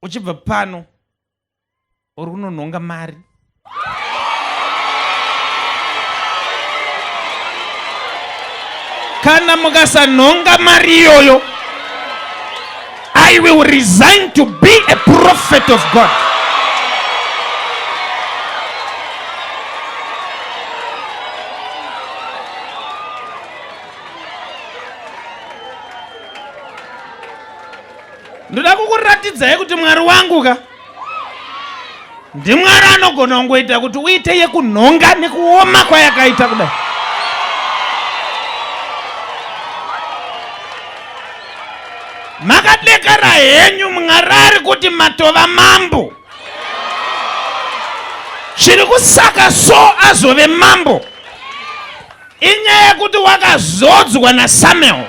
Uchibva pano uri kunonhonga mari. Kana mukasanhonga mari iyoyo, I will resign to be a prophet of God. Ndoda kukuratidzai kuti Mwari wangu ka ndiMwari anogona kungoita kuti uite yekunhonga nekuoma kwayakaita kudai. Makadekara henyu, Mwari ari kuti matova mambo. Chiri kusaka so azove mambo inyaya yekuti wakazodzwa naSamuel.